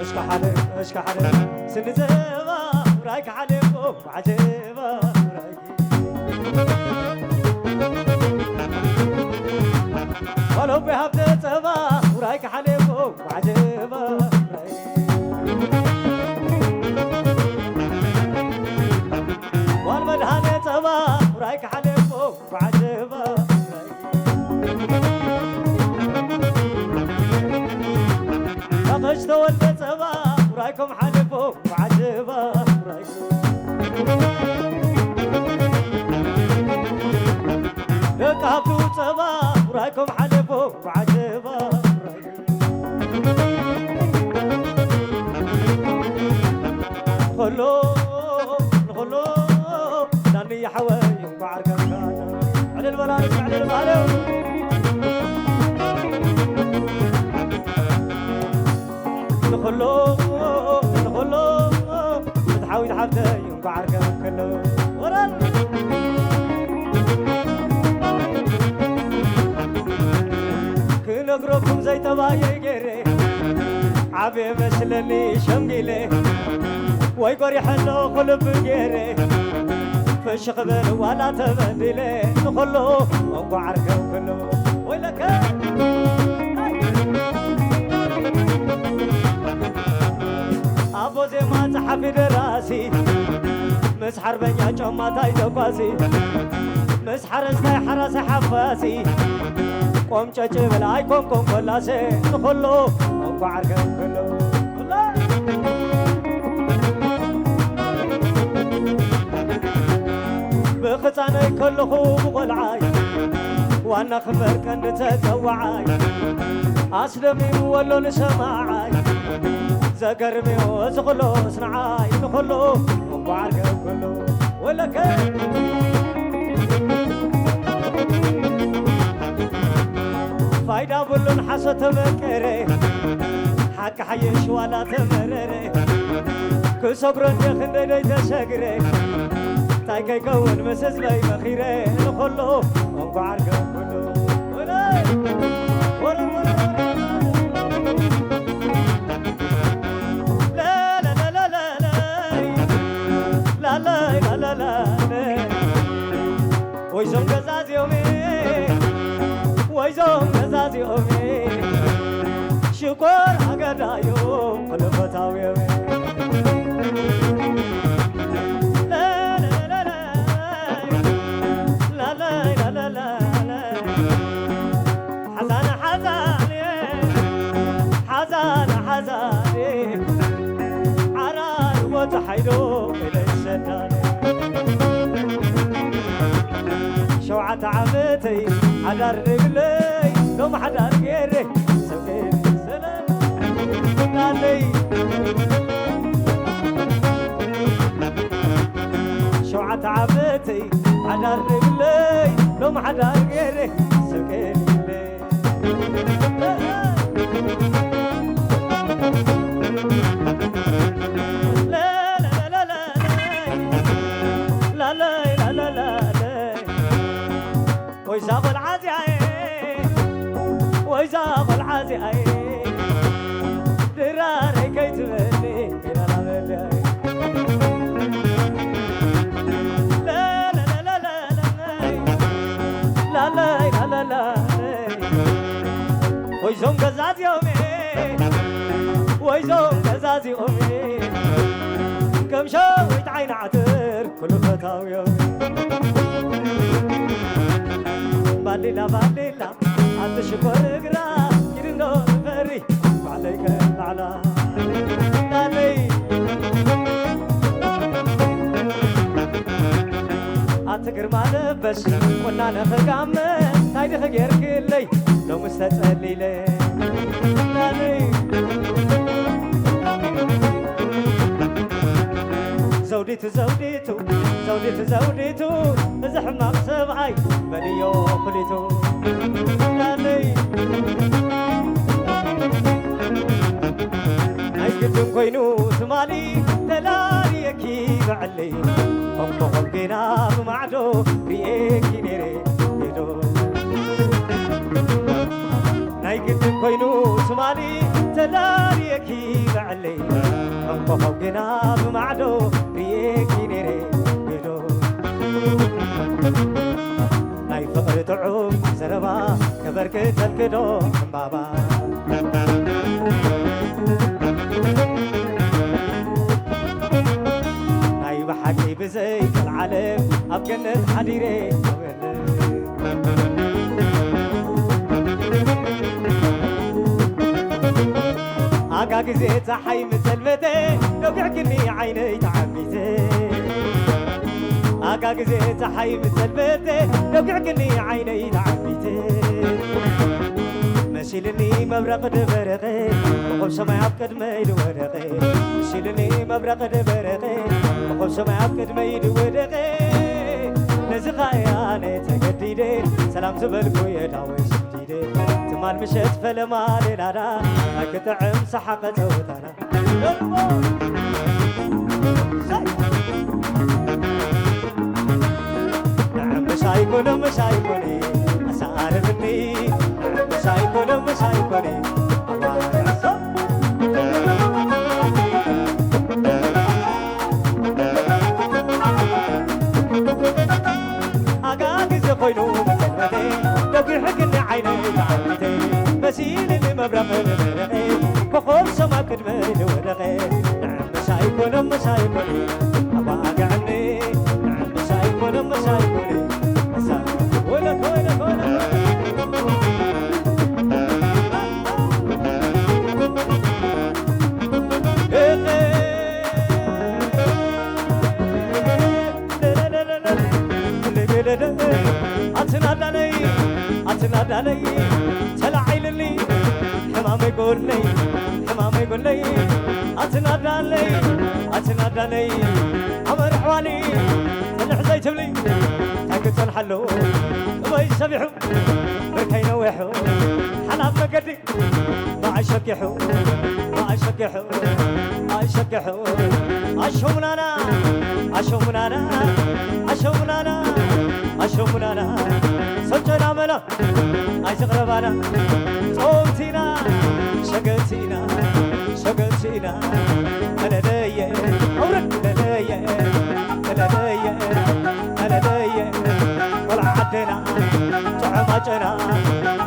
እሽካ ሓደ እሽካ ሓደ ስኒ ዘባ ውራይ ከሓደ ዓጀባ ውራይ ዋሎ ብሃብተ ጸባ ውራይ ከሓደ ዓጀባ ውራይ ዋል መድሃነ ጸባ ውራይ ከሓደ ዓጀባ ውራይ ተኸሽ ተወልደ ጸባ ውራይኩም ሓሊፉ ዓጀባ ውራይ ደቂ ሃብቱ ጸባ ውራይኩም ሓሊፉ ዓጀባ ውራይ ከሎ ንኸሎ ዳኒ ሓወይ እንኳዕ ዓርከካ ዕልል በላሉ ዕልል በላሉ ንኸሎ ንኸሎ ፍትሓዊት ሓፍተይ እንኳዕ ዓርከካ ከሎ ወራል ክነግረኩም ዘይጠባየይ ገይረ ዓብየ መስለኒ ሸምጊለ ወይ ጎሪሐ ኣለኹ ልቢ ገይረ ፍሽ ክብል ዋላ ተበዲለ ንኸሎ እንኳዕ ዓርከብክሎ ወይለከ ኣቦ ዜማ ጸሓፊ ደራሲ ምስ ሓርበኛ ጨማታይ ተጓሲ ምስ ሓረስታይ ሓራሲ ሓፋሲ ቆምጨጭ ብል ኣይኮንኮን ኮላሰ ንኸሎ እንኳዕ ዓርከብክሎ ብኽፃነይ ከለኹ ብቖልዓይ ዋና ክመር ቀንዲ ተፀዋዓይ ኣስደሚሙ ወሎ ንሰማዓይ ዘገርምዮ እዚ ኹሎ ስንዓይ ንኹሎ እኳ ዓርከብ ኩሉ ወለከ ፋይዳ ብሉን ሓሶት ተመቀረ ሓቂ ሓየሽ ዋላ ተመረረ ክሰግሮ እንደ ክንደይ ደይ ተሰግረ እንታይ ከይከውን ምስ ህዝበይ መኺረ ንኹሎ እንኳ ዓርከብ ኩሉ ወረ ወረ ወረ ወይዞም ገዛዚኦሜ ወይዞም ገዛዚኦሜ ሽኮር ኣገዳዮም ክልፈታውዮሜ ሓዛነ ሓዛነ ሓዛነ ሓዛነ ዓራርቦ ተሓይዶ ኢለ ይሰዳነ ሸውዓተ ዓመተይ ሓዳር ዘይብለይ ሎም ሓዳር ገይረ ሰብኤ ሰላም ናለይ ሸውዓተ ዓመተይ ሓዳር ዘይብለይ ሎም ሓዳር ገይረ ሰብኤ ወይ ዛ ቆልዓ እዚኣ ወይ ዛ ቆልዓ እዚኣ ድራረይ ከይትበኒ ኮይዞም ገዛዚኦም ኮይዞም ገዛዚኦም ከም ሸዊት ዓይኒ ዓትር ኩሉ ፈታውዮም ባሊላ ባሊላ ኣቲ ሽኮር እግራ ኪድኖ ፈሪ ባዕለይ ከም ባዕላ ናተይ ኣቲ ግርማ ለበስ ቁናነ ኸጋመ እንታይ ድኸ ጌርክለይ ሎምስ ተጸሊለ ናተይ ዘውዲቱ ዘውዲቱ ዘውዲቱ ዘውዲቱ እዚ ሕማቕ ሰብኣይ በልዮ ፍሊቱ ዳነይ ናይ ግድን ኮይኑ ትማሊ ተላልየኪ በዕሊ ኮምኮኾም ጌና ብማዕዶ ርኤኪ ነይረ ዶ ናይ ግድን ኮይኑ ትማሊ ተላልየኪ በዕሊ ኮኾብ ግና ብማዕዶ ርየኪ ነይረ ግዶ ናይ ፍቕሪ ጥዑም ዘረባ ከበርክተልክዶ ዕምባባ ናይ ብሓቂ ብዘይ ቀልዓለም ኣብ ገነት ሓዲረ ኣጋ ግዜ ፀሓይ ምፀልመተ ነጒዕክኒ ዓይነይ ተዓቢተ ኣጋ ግዜ ፀሓይ ምፀልመተ ነጒዕክኒ ዓይነይ ተዓቢተ መሲልኒ መብረቕ ደበረቐ ኮኾብ ሰማይ ኣብ ቅድመይ ዝወደቐ መሲልኒ መብረቕ ደበረቐ ኮኾብ ሰማይ ኣብ ቅድመይ ዝወደቐ ነዚ ኸኣ እያ ነተገዲደ ሰላም ዝበልኩ የዳወይ ስዲደ ትማል ምሸት ፈለማ ሌላዳ ኣይክጥዕም ሰሓቐ ጸወታና ምሳይ ኮነ ምሳይ ኮነ ኣሳኣርብኒ ምሳይ ኮነ ምሳይ ኮነ ኣዋርሶ ኣጋ ግዜ ኮይኑ መጸልመተ ደጒሕክኒ ዓይነይ ተዓቢተ መሲልኒ መብረቕ ደበረቐ ኮኾብ ሰማይ ቅድመይ ዝወደቐ ምሳይ ኮነ ምሳይ ኮነ ኣባግዕኒ ምሳይ ኮነ ምሳይ ኮነ እሳ ወለኮ ወለኮ ኣትናዳለይ ኣትናዳለይ ተላዒልኒ ሕማመይ ጎነይ ሕማመይ ጎነይ ኣትናዳለይ ኣትናዳለይ ኣመርሕዋኒ ጽንሕ ዘይትብሊ እንታይ ክጸንሓሉ ጥበይ ሰቢሑ ብርከይ ነዊሑ ሓላፍ መገዲ ብኣይ ሸኪሑ ብኣይ ሸኪሑ ብኣይ ሸኪሑ ኣሾሙናና ኣሾሙናና ኣሾሙናና ኣሾሙናና ሰጨና መላ ኣይትቕረባና ጾምቲና ሸገንቲና ሸገንቲና መለለየ ኣውረድ መለለየ መለለየ መለለየ ቆልዓ ዓደና ጥዑም ኣጨና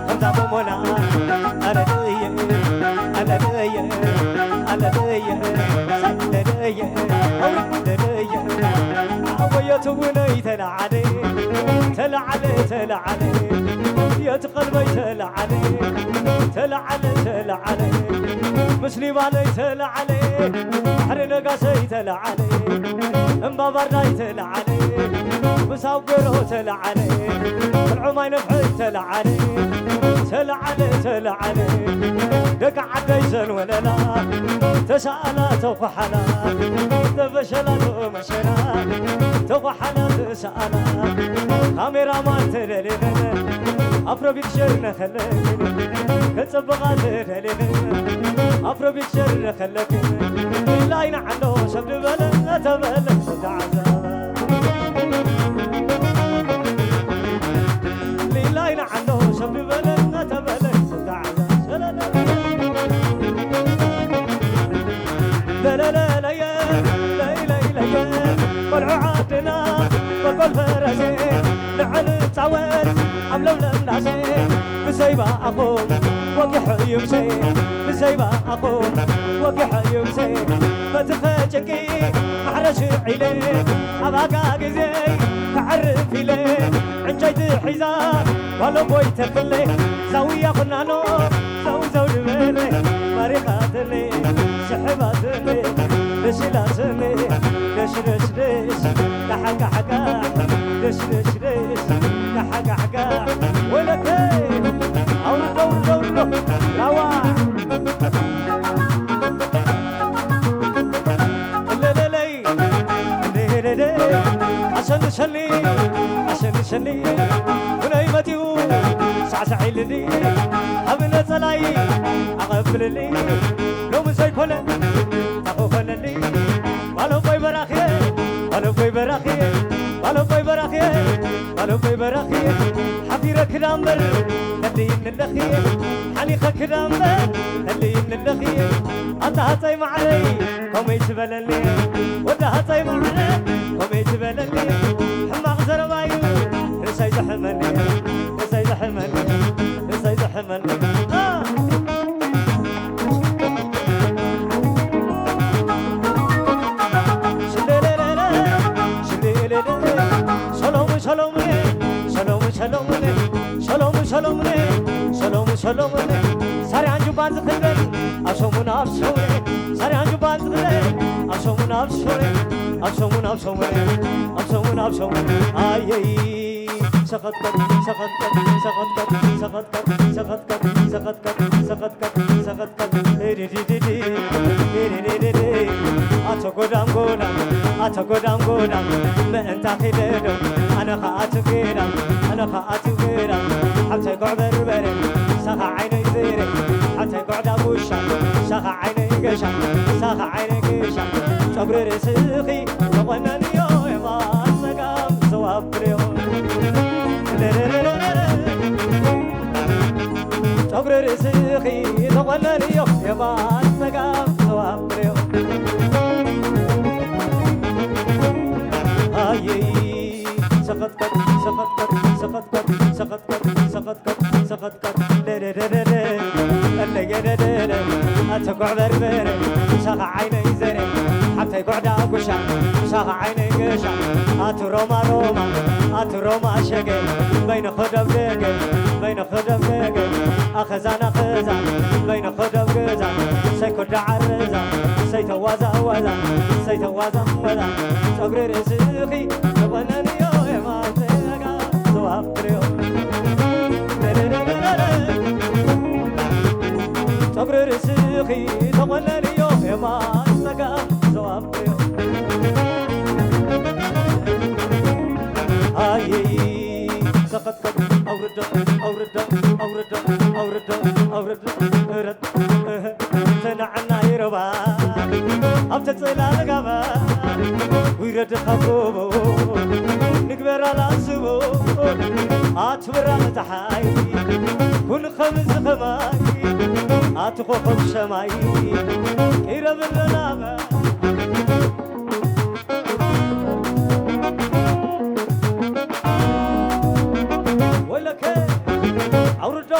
ከምዛ ሞሞና ኣለለየ ኣለለየ ኣለለየ ኣለለየ ኣውረድ ለለየ ኣወየቱ ውነይ ተለዓለ ተለዓለ ተለዓለ የት ቀልበይ ተለዓለ ተለዓለ ተለዓለ ምስ ሊባነይ ተለዓለ ባሕሪ ነጋሰይ ተለዓለ እምባባርዳይ ተለዓለ ምስ ኣውገሮ ተለዓለ ፍርዖማይ ነፍሐይ ተለዓለ ተለዓለ ተለዓለ ደቂ ዓደይ ዘንወለላ ተሰኣላ ተኳሓላ ተፈሸላ ተመሸላ ተኳሓላ ተሰኣላ ካሜራማን ተደሊኽን ኣፍሮ ፒክቸር ነኸለክን ከጸብቓ ተደሊኽን ኣፍሮ ፒክቸር ነኸለክን ሊላይና ዓንዶ ሰብ ዝበለ ተበለ ተዓዘበ ሊላይና ዓንዶ ሰብ ዝበለ ተበለ ተዓዘበ ለለለለየ ለይለይለየ ቆልዑ ዓድና በቆል ፈረሴ ንዕል ጻወት ኣብ ለምለም ዳሴ ብዘይባ ኣኹም ወጊሑ እዩ ምሴ ብዘይባ ኣኹም ወጊሑ እዩ ምሴ በቲ ኸጭንቂ ማሕረስ ዒለ ኣብ ኣጋ ግዜ ክዓርፍ ኢለ ዕንጨይቲ ሒዛ ባሎቦይ ተክለ ዛውያ ኹናኖ ዘውዘው ድበለ ማሪኻትኒ ስሕባትኒ ደሲላትኒ ደሽደሽደሽ ካሓካሓካ ደሽደሽደሽ ካሓካሓካ ወለከ ኣውርዶ ኣውርዶ ኣውርዶ ራዋ ለለለይ ለለለ ኣሰንሰኒ ኣሰንሰኒ ብነይ መጢኡ ሳዕሳዕ ኢልኒ ኣብ ነጸላይ ኣቐብልኒ ሎሚ ዘይኮነ ታኾኸለኒ ባለቦይ በራኽየ ባለቦይ በራኽየ ባለቦይ በራኽየ ባለቦይ በራኽየ ሓፊረ ክዳምበር ከድይኒ ኣለኽየ ሓኒኸ ክዳምበር ከድይኒ ኣለኺ ኣታ ሃፀይ ማዕረይ፣ ከመይ ትበለኒ? ወዲ ሃፀይ ማዕረ፣ ከመይ ትበለኒ? ሕማቕ ዘረባ እዩ ርእሰይ ዘሕመኒ፣ ርእሰይ ዘሕመኒ፣ ርእሰይ ዘሕመኒ። አ! ሽሌሌሌሌ፣ ሽሌሌሌ፣ ሸሎሙ ሸሎሙኔ፣ ሸሎሙ ሸሎሙኔ፣ ሸሎሙ ሸሎሙኔ፣ ሸሎሙ ሸሎሙኔ። ሳርያን ጁባን ዝኽደን ኣብ ሰሙን ኣብ ሰሙን፣ ሳርያን ጁባን ዝኽደን ኣብ ሰሙን ኣብ ሰሙን፣ ኣብ ሰሙን ኣብ ሰሙን፣ ኣብ ሰሙን ኣብ ሰሙን። ኣየይ ሰኸጥቀጥ ሰኸጥቀጥ ሰኸጥቀጥ ሰኸጥቀጥ ሰኸጥቀጥ ሰኸጥቀጥ ሰኸጥቀጥ ሰኸጥቀጥ ሰኸጥቀጥ። ዲዲዲዲ፣ ዲዲዲዲዲ። ኣቶ ጎዳም ጎዳም፣ ኣቶ ጎዳም ጎዳም፣ ምእንታ ኺደዶ፣ ኣነ ኸኣ ትገዳም፣ ኣነ ኸኣ ትገዳም። ሓብተይ ጉዕ በርበረ፣ ሳኻ ዓይነይ ዝረ፣ ሓብተይ ጉዕ ዳጉሻ፣ ሳኻ ዓይነይ ገሻ፣ ሳኻ ዓይነይ ገሻ። ጸጉሪ ርእስኺ ተቖነንዮ የማን ጸጋም ዘዋብርዮ። ጸጉሪ ርእስኺ ተቖነንዮ የማን ጸጋም ተዋፍርዮ። ኣየይ ሰኸጥቀጥ ሰኸጥቀጥ ሰኸጥቀጥ ሰኸጥቀጥ ሰኸጥቀጥ ሰኸጥቀጥ ደደደደደ ኣለየደደደ ኣተጓዕበርበረ ምሳኻ ዓይነይ ዘረ ሓብተይ ጉዕዳ ጉሻ ምሳኻ ዓይነይ ገሻ ኣቲ ሮማ ሮማ ኣቲ ሮማ ሸገ በይንኸ ደብደገ በይንኸ ደብደገ ኣኸዛን ኣኸዛን በይንኸ ደብገዛ ሰይኮዳ ዓረዛ ሰይተዋዛ ዋዛ ሰይተዋዛ ዋዛ ጸጉሪ ርእስኺ ተቆነንዮ የማን ጸጋ ተዋፍርዮ ጸጉሪ ርእስኺ ተቆነንዮ የማን ጸጋ ተዋፍርዮ ኣየይ ሰኸትከት ኣውርዶ ኣውርዶ ኣውርዶ ኣውርዶ ኣውርዶ እረት እህ ተናዕና ይረባ ኣብ ተጽላለ ጋባ ውረድ ካብ ጎቦ ንግበራ ላስቦ ኣትብራ መታሓይ ኩን ከምዚ ከማይ ኣቲ ኮኸብ ሰማይ ቂረብለና ወለከ ኣውርዶ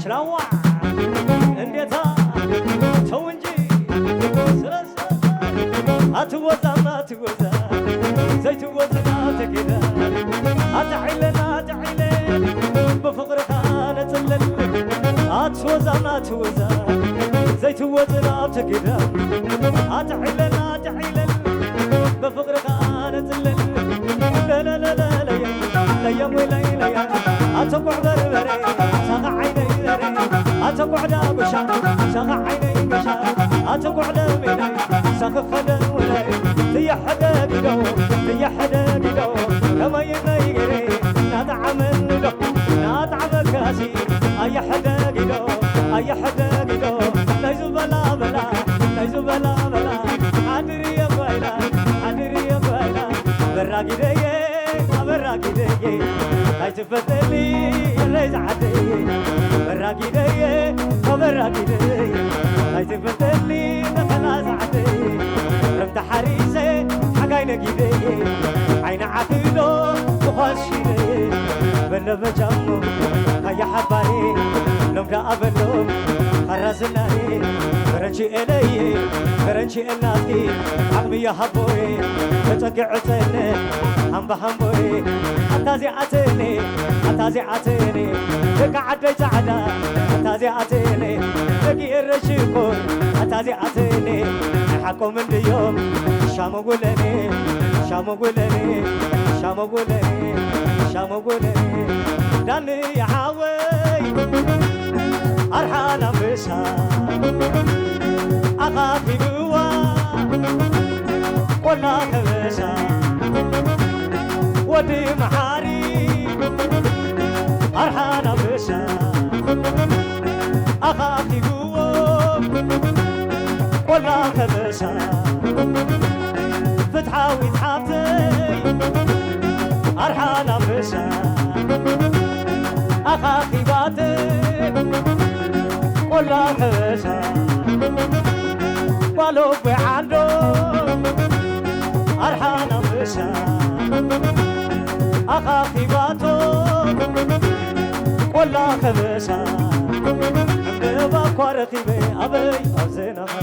ችላዋ እንዴታ ተው እንጂ ስለሰ ኣትወዛና ትወዛ ዘይትወዝና ተጌዳ ኣትዒለና ትዒለ ብፍቕርኻ ነጽለል ኣትወዛና ትወዛ ዘይትወዝና ተጌዳ ኣትዒለና ትዒለ ብፍቕርኻ ነጽለል ለለለለለየ ለየም ለይለየ ኣተጓዕ በርበረ ሳኻ ዓይነይ በረ ኣተጓዕ ዳጉሻ ሳኻ ዓይነይ ገሻ ኣተጓዕ ደሜዳይ ሳኽኸ ደውለ ትየሐደጊዶ ትየሐደጊዶ ከመይ ነይገሬ ናጣዓመንዶ ናጣዓመካሲ ኣየሐደጊዶ ኣየሐደጊዶ ናይ ዝበላ በላ ናይ ዝበላ በላ ሓድርየ ጓይላ ሓድርየ ጓይላ በራጊደየ ኣበራጊደየ ኣይትፈተኒ የለይ ዝዓደየ በራጊደየ ኣበራጊደየ ኣይትፈተኒ ተኸላ ዝዓደየ ረምታ ሓሪሰ ሓጋይ ነጊደየ ዓይኒ ዓኺዶ ብኳስ ሽደየ በለ በጃሞ ካያ ሓባሪ ሎም ደኣ በሎም ኣራዝናየ በረንቺ ኤለየ በረንቺ ኤልናትኪ ዓቕሚ የሃቦየ ተጸጊዐ ጸነ ሃምባ ሃምቦየ ኣታ ዚኣተኒ ኣታ ዚኣተኒ ደቂ ዓደይ ጻዕዳ ኣታ ዚኣተኒ ደቂ ኤረ ሽኮር ኣታ ዚኣተኒ ናይ ሓቆም እንድዮም ሻመጉለኒ ሻመጉለኒ ሻመጉለኒ ሻመጉለኒ ዳኒ ሓወይ ኣርሓን ኣንበሳ ኣኻኺብዋ ቆላ ከበሳ ወዲ መሓሪ ኣርሓን ኣንበሳ ኣኻኺብዎ ቆላ ከበሳ ፍትሓዊት ሓፍተይ ኣርሓን ኣንበሳ ኣኻኺባተ ቆላ ላኸበሳ ጓሎ ጓዓንዶ ኣርሓና ምሳ ኣኻኺባቶ ቆላ ከበሳ ዕምበባ እኳ ረኺበ ኣበይ ኣብ ዘናኻ